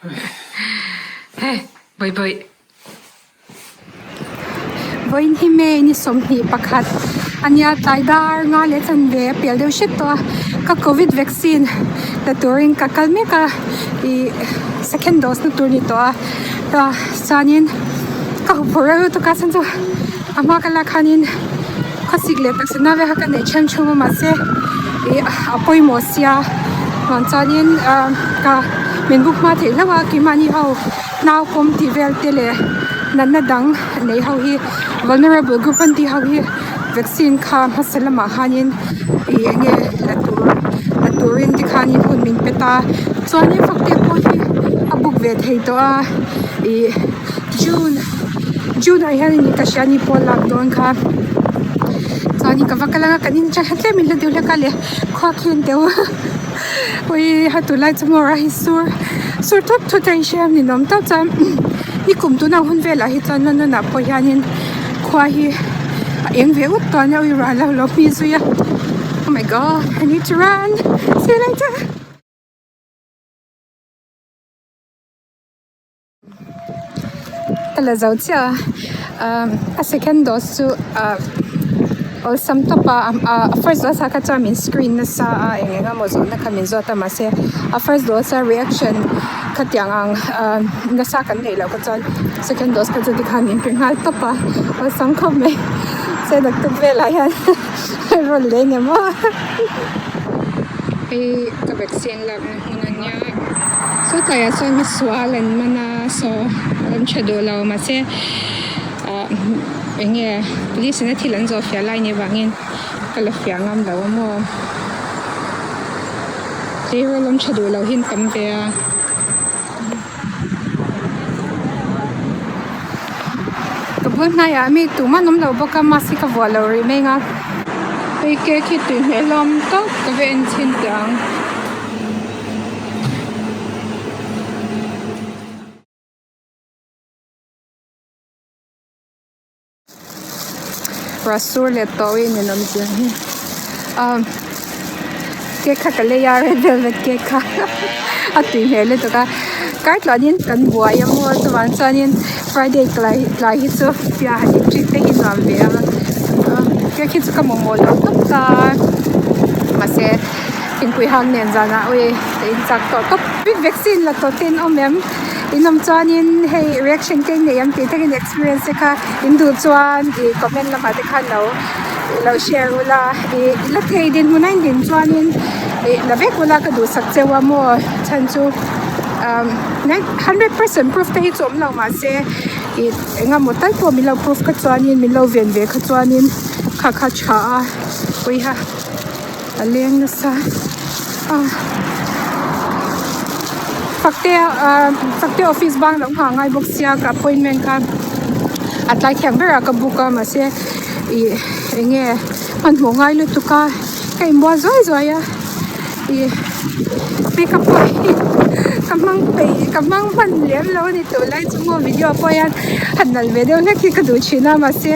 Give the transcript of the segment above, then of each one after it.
He bawih bawih. Vawiin hi May ni 21 a nia tlai dar nga leh chanve a pial deuh hret tawh a ka covid vaccine la turin ka kal mek a ih second dose na tur a ni tawh a chuanin ka huphurh reuh lutuk a chhan chu a hma ka lak khanin khawsik leh taksa na vel kha ka neih then thung a mahse ih a pawimawh sia vang chuanin ah ka min buk hma theih hlauh a keimahni ho. Nau pawm tih vel te leh natna dang nei ho hi vulnerable group an tih ho hi vaccine kha hmasa lamah khanin ih eng nge la tur la turin tikhanin hun min pe ta chuanin fakte pawh hi a book ve thei tawh a ih june june ah hian ka hria ni pawh lak dawn kha chuanin ka va kal anga kan in atang hian tlem in la deuh hlek a leh khua khi an deuh a. Ui ha tunlai chu maw hi sur sur thut thut a inhria a ninawm tawp chuan nikum tuna hun velah hi chuan London ah pawh hianin khua hi a eng ve ut tawh a nia ui ruah lo lo hmi zui a oh my god I need to run see you later. Ka la zo chiah a ahh a second dose chu ahh awlsam tawp a ahh a first dose ah kha chuan min screen nasa a eng eng emaw zawhna kha min zawt a mahse a first dose a reaction khatiang ang ahh nasa kan neih loh kha chuan second dose kha chu tikhan min pe nghal tawp a awlsam khawp mai se naktuk velah hian rawn lei ni maw hei ka vaccine lakna hmun a nia. Saw tlaiah sawn mi sual an man a saw an tha duh lo mahse ah eng nge police in a thil an zawh fiah lai nih vangin ka la fiah ngam lo a maw tleirawl awm tha duh lo hi an tam ve a. Ka bul hnaiah mi tumah an awm lo bawk a mask hi ka vuah lo rih mai ang a hei cake hi tui hmel hlawm tawp ka va en chhin teh ang. Rasur leh tawih in an awm zir hi umm cake kha ka lei a red velvet cake kha a tui hmel lutuk a kar tluanin kan buai a maw chuvang chuanin friday tlai tlai hi chu tia han in treat te hi nuam ve a cake hi chu ka mamawh lo tawp ta mahse. Thingpui hang nen zanah ui ka in chak tawh tawp. Vaccine la tawh te in awm em? In awm chuanin hei reaction te in nei em tih takin experience te kha in duh chuan ih comment lamah te khan lo lo share ula ih la thei dinhmun a in din chuanin ih la vek ula ka duhsak cheu a maw chhan chu umm 100% proof te hi chu awm lo mahse ih eng emaw tal pawh min lo proof kha chuanin min lo ven ve kha chuanin kha kha tha a puiha. A leng nasa a Fakte ah Fakte office bang lo nghah ngai bawk sia ka appointment kha a tlai thiam ber ah ka book a mahse ih eng nge hmanhmawh ngai lutuk a ka inbual zuai zuai a ih makeup pawh hi ka hmang peih ka hmang hman lem lo a ni tûn lai chu maw video pawh hian han nalh ve deuh hlek hi ka duh thin a mahse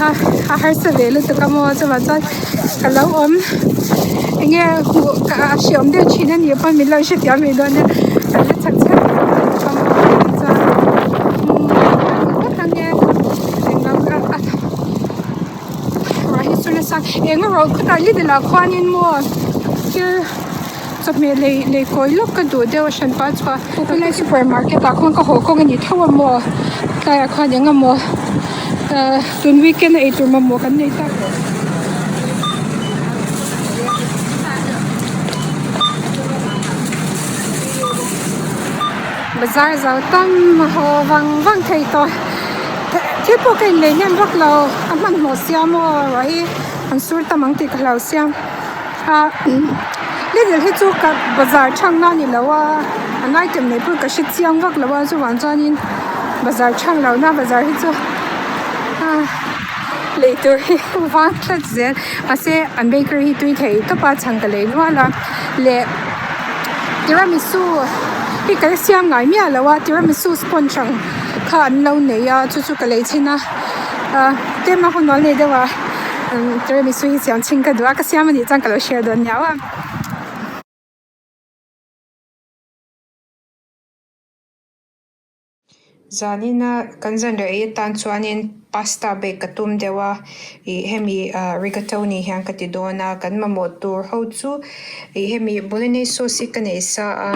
ha a harsa ve lutuk a maw chuvang chuan. Ka lo awm enge hmuh ka a hreawm deuh thin a nih pawn min lo hrethiam mai dawn nia kan la chak chak chuan vek ange englo kha a ruah hi chu nasa eng erawh khawtah little ah khuanin maw thil chawhmeh lei lei kawi lawk ka duh deuh a hran pah chhuah helai super market ah khuan ka haw kawng a ni tho a maw tlaiah khuan eng emaw ahh tun weekend a eitur mamawh kan nei tak. Bazar zo tam a haw vang vang thei tawh thil pawh ka inlei hnem vak lo a hmanhmawh sia maw ruah hi an sur tam ang tih ka hlau sia ah little hi chu ka bazar chhang na ni lo a an item nei pawh ka hre chiang vak lo a chuvang chuanin bazar chhang lo na bazar hi chu ah. Lei tur hi vang tlat zel mahse an bakery hi tui thei tawp a chhan ka lei nual a leh tiramisu hi ka la siam ngai miah lo a tiramisu sponge ang kha an lo nei a chu chu ka lei chhin a ah tlem a hun awl nei deuh a tiramisu hi siam chhin ka duh a ka siam anih chuan ka lo share dawn nia aw. Zanina kan zanriah ei atan chuanin pasta bake ka tum deuh a, ih hemi ah rigatoni hian ka ti dawn a, kan mamawh tur ho chu ih hemi bolognese sauce hi ka nei sa a,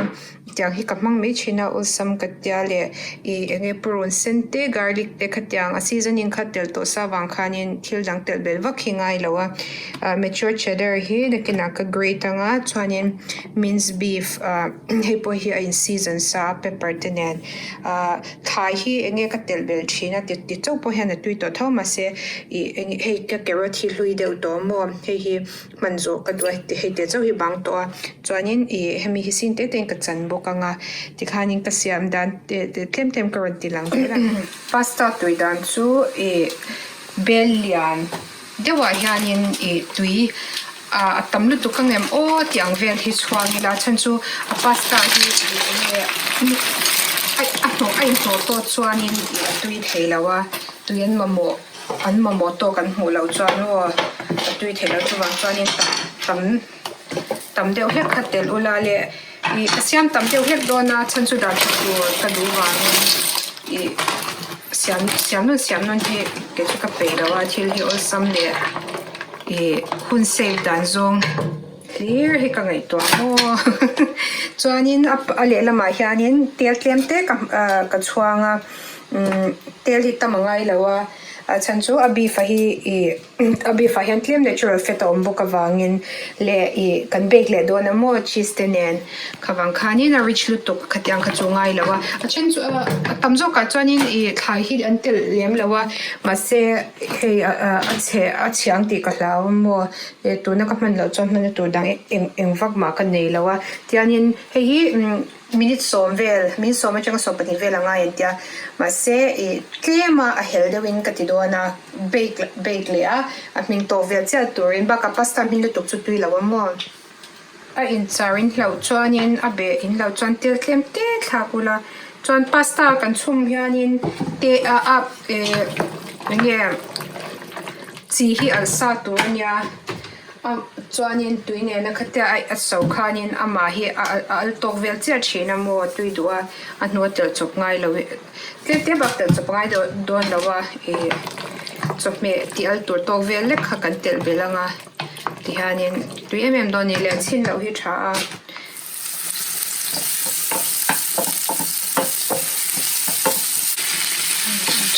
tiang hi ka hmang mai thin a awlsam ka tia leh ih eng nge purun sen te garlic te khatiang a seasoning kha telh tawh sa avang khanin thil dang telh belh vak hi ngai lo a, ah mature cheddar hi nakinah ka grate anga chuanin mince beef ah hei pawh hi a in season sa a pepper te nen. Ahh thlai hi eng nge ka telh belh thin a ti ti chauh pawh hian a tui tawh tho mahse ih eng hei ka carrot hi hlui deuh tawh maw hei hi hman zawh ka duh a hei te chauh hi bang tawh a chuanin ih hemi hi sin te te in ka chan bawk ang a tikhanin ka siam dan te te tlem tlem ka rawn ti lang zel a pasta tui dan chu ih bel lian. Deuhah hianin ih tui ah a tam lutuk ang em aw tih ang vel hi chhuang ila chhan chu a pasta hi ih eng nge a hnawh a inhnawh tawt chuanin ih a tui thei lo a tui an mamawh an mamawh tawk an hmuh loh chuan aw a tui thei lo chuvang chuanin tam tam tam deuh hlek kha telh ula leh ih ka siam tam deuh hlek dawn a chhan chu dan tha tur ka duh vangin ih siam siam nawn siam nawn hi kei chu ka peih lo a thil hi awlsam leh ih hun save dan zawng hlir hi ka ngaihtuah maw chuanin a a lehlamah hianin tel tlem te ka ah ka chhuang a umm tel hi tam a ngai lo a a chhan chu a beef a hi ih. A beef ah hian tlem natural fat a awm bawk avangin leh ih kan bake leh dawn a maw cheese te nen khavang khanin a rich lutuk khatiang kha chu ngai lo a a then chu a tam zawkah chuanin ih thlai hi an telh lem lo a mahse hei ah a chhe a chhiang tih ka hlau a maw eh tuna ka hman loh chuan hmanna tur dang eng eng vak mah ka nei lo a tiangin hei hi umm. Minute sawm vel, min sawm atanga 12 vel a ngai an tia. Mahse, ih tlema a hel deuhin ka ti dawn a, bake bake leh a, a hming tawk vel chiah turin bakah pasta hming lutuk chu tui lo a maw? A inchar in hlauh chuanin a beh in hlauh chuan tel tlem te thlak ula, chuan pasta kan chhum hianin te a a eh eng nge chi hi alh sa tur a nia. A chuanin tui nena khatia a a so khanin amah hi a a al tawk vel chiah thin a maw tui duh a a hnua telh chawp ngai lo ih tlem te bak telh chawp ngai deuh dawn lo a ih chawhmeh tih al tur tawk vel lek kha kan telh belh ang a tihianin tui em em dawn a ni leh chhin loh hi tha a.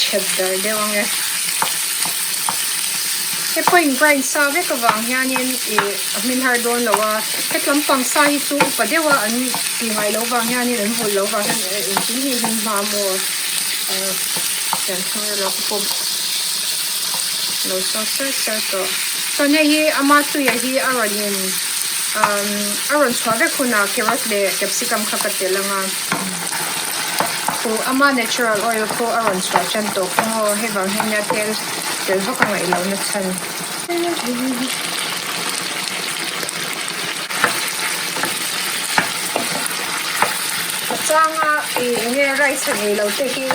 Chep dar deuh ang e. Hei pawh in grind sa vek avang hianin ih a hmin har dawn lo a, he tlampang sa hi chu upa deuh a an tih ngai loh vang hianin an vulh loh vang hian engkim hi a hmin hma maw ah pianthar erawh ka pawm lo saw sar sar tawh. Chuan hei hi ama tuia hi a rawn in. A rawn chhuah vek hunah carrot leh capsicum kha ka telh ang a, khu ama natural oil khu a rawn chhuah tan tawh kawng aw, hei vang hian nia tel tel vak a ngaih loh na chhan. A changa ih eng nge rice han ei lo te hi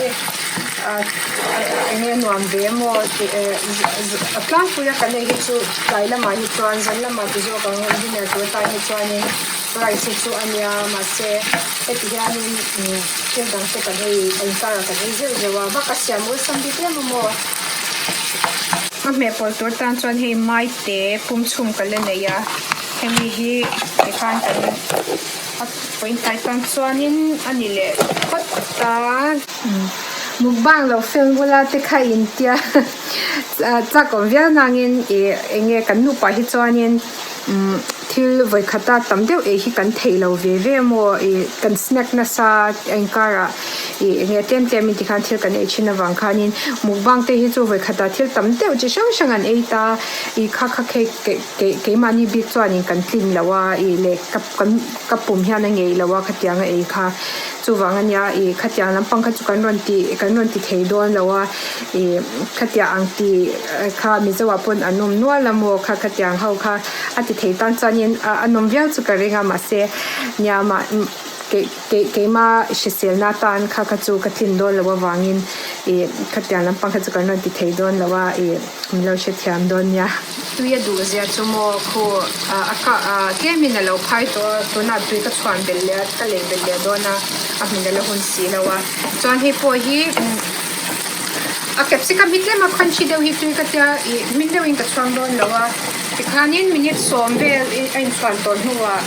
ah eng nge nuam ve maw tih eh a tlangpui a kan ei hi chu tlai lamah hi chuan zan lamah ti zawk ang dinner tur atan hi chuanin rice hi chu a nia mahse heti hianin umm thil dang te kan ei a inkarah kan ei zeuh zeuh a bak a siam awlsam bik em a maw. A hmeh pawlh tur tan chuan hei maite pum chhung ka la nei a hemi hi tikhan kan. A point tai tan chuanin a ni leh phawt a. Mukbang lo film bula te kha in tia chak awm viau nangin ih eng nge kan nupa hi chuanin umm thil vawikhata tam deuh ei hi kan theih lo ve ve maw ih kan snack nasa a inkarah ih eng nge tlem tlem in tikhan thil kan ei thin avang khanin mukbang te hi chu vawikhata thil tam deuh chi hrang hrang an ei ta ih kha kha khei keih keih keimahni bik chuanin kan tlin lo a ih leh ka kan ka pum hian a ngei lo a khatiang a ei kha chuvang ania ih khatiang lampang kha chu kan rawn ti kan rawn ti thei dawn lo a ih khatiang ang ti kha mizo ah pawn an awm nual a maw kha khatiang ho kha a ti thei tan chuanin a a nawm viau chu ka ring a mahse nia mah keih keih keima hriselna atan kha kha chu ka tlin dawn lo avangin ih khatiang lampang kha chu kan rawn ti thei dawn lo a ih min lo hrethiam dawn nia. Tui a duh zia chu maw khu ah a kah ah tlemin a lo phai tawh a tunah tui ka chhuan belh leh a ka lei belh leh dawn a a hmin a la hun si lo a chuan hei pawh hi a capsicum hi tlem a crunchy deuh hi tui ka tia ih hmin deuhin ka chhuang dawn lo a tikhanin minute sawm vel a inchhuan tawh hnuah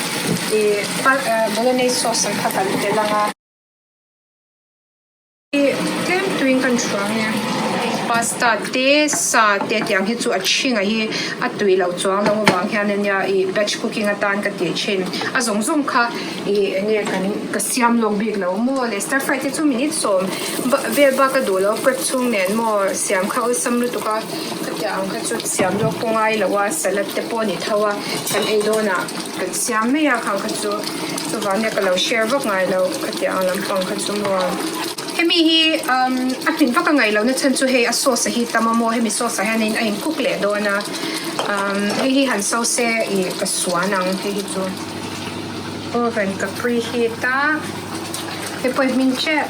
ih bolognese sauce ang kha kan telh ang a. Tlem tuiin kan thuang nia pasta te sa te tiang hi chu a chhinga hi a tui loh chuang loh avang hian ania ih batch cooking atan ka tih thin a zawng zawng kha ih eng nge kan ka siam lawk bik lo maw leh stir fry te chu minute sawm vel bak a duh lo prep chhung nen maw siam kha awlsam lutuk a khatiang ang kha chu siam lawk pawh ngai lo a salad te pawh a ni tho a kan ei dawnah kan siam mai a khang kha chu. Chuvang nia ka lo share vak ngai lo khatiang lampang kha chu maw. Hemi hi umm a hmin vak a ngaih lohna chhan chu hei a sauce a hi tam a maw hemi sauce ah hianin a in cook leh dawn a umm hei hi han so se ih ka suan ang hei hi chu oven ka preheat a hei pawh hi hmin tep.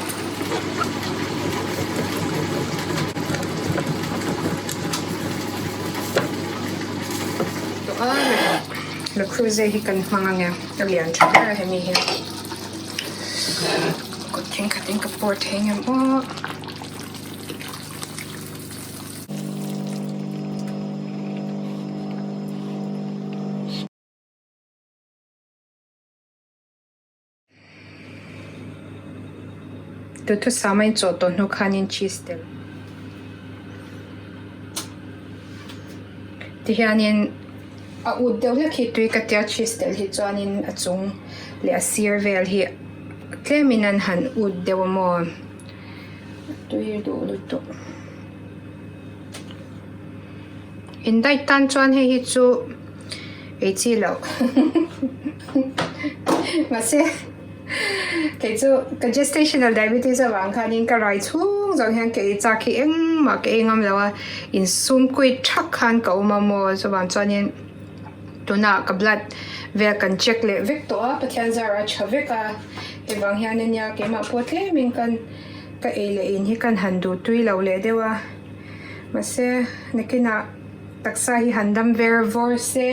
Le Creuset hi kan hmang ang e, a lian tha ber a hemi hi. Kut thenkhatin ka pour thei ngem aw. Duhthusam a inchawh tawh hnu khanin cheese tel tihianin a ut deuh hlek hi tui ka tia cheese tel hi chuanin a chung leh a sir vel hi tlemin an han ut deuh a maw tui duh lutuk in diet tan chuan hei hi chu. Ei chi loh mahse kei chu ka gestational diabetes avang khanin ka rai chhung zawng hian ka ei chak hi engmah ka ei ngam lo a insum kuit thak khan ka awm a maw chuvang chuanin tunah ka blood vel kan check leh vek tawh a Pathian zar a tha vek a hei vang hian ania keimah pawh tlemin kan ka ei leh in hi kan han duh tui lo leh deuh a mahse nakinah. Taksa hi han dam ver vawr se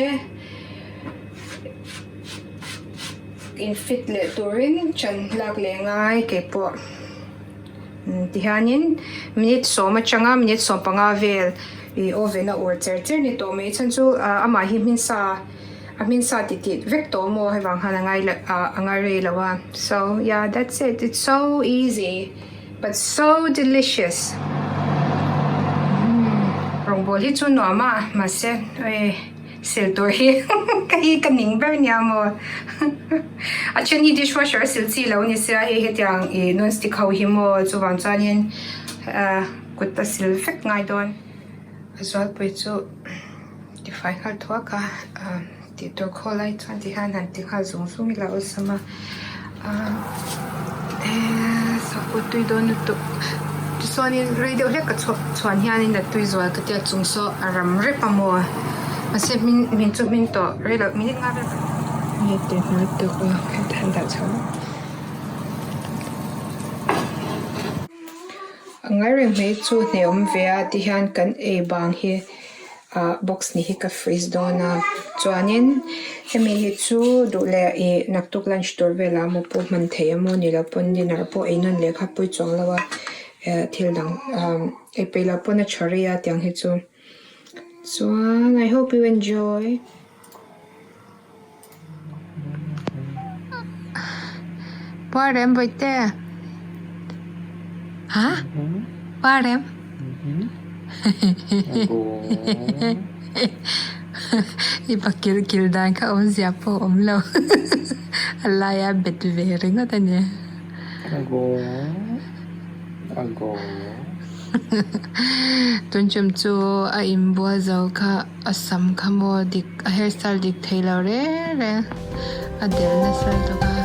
in fit leh turin chan lak leh ngai keipawh tihianin minute sawm atanga minute 15 vel ih oven a ur cher cher ni tawh mai chhan chu amah hi hmin sa a hmin sa ti tih vek tawh maw hei vang khan a ngai a ngai rei lo a so yeah that's it it's so easy. But so delicious. Rawngbawl hi chu nuam a, mahse oi sil tur hi ka hi ka ning ber nia maw. A then hi dishwasher a sil chi lo ni sia hei hetiang ih non stick ho hi maw chuvang chuanin kut a sil vek ngai dawn. A zualpui chu tifai nghal thuak a tih tur khaw lai chuan ti hian han ti nghal zung zung ila awlsam a eee sakawr tui dawn lutuk tichuanin rei deuh hlek ka chhuak chhuan hianin a tui zual ka tia chung saw a ram rep a maw mahse hmin hmin chu hmin tawh rei loh minute nga vel nge tui hmel lutuk a han dah chho A ngai reng mai chu hneawm ve a tihian kan ei bang hi ah box ni hi ka freeze dawn a chuanin hemi hi chu duh leh ih naktuk lunch tur velah maw pawh hman theih a maw ni loh pawn dinner pawh ei nawn leh kha pawi chuang lo a eh thil dang ah ei peih loh pawn a tha rei a tiang hi chu chuan I hope you enjoy. Puarem Bawihte Ha Puarem I pa kilh kilh dan kha awmzia pawh a awm lo a laia bet ve ringawt a ni. Tunchum chu a inbual zo kha. A sam kha maw dik a hairstyle dik thei lo reng reng a del nasa lutuk a.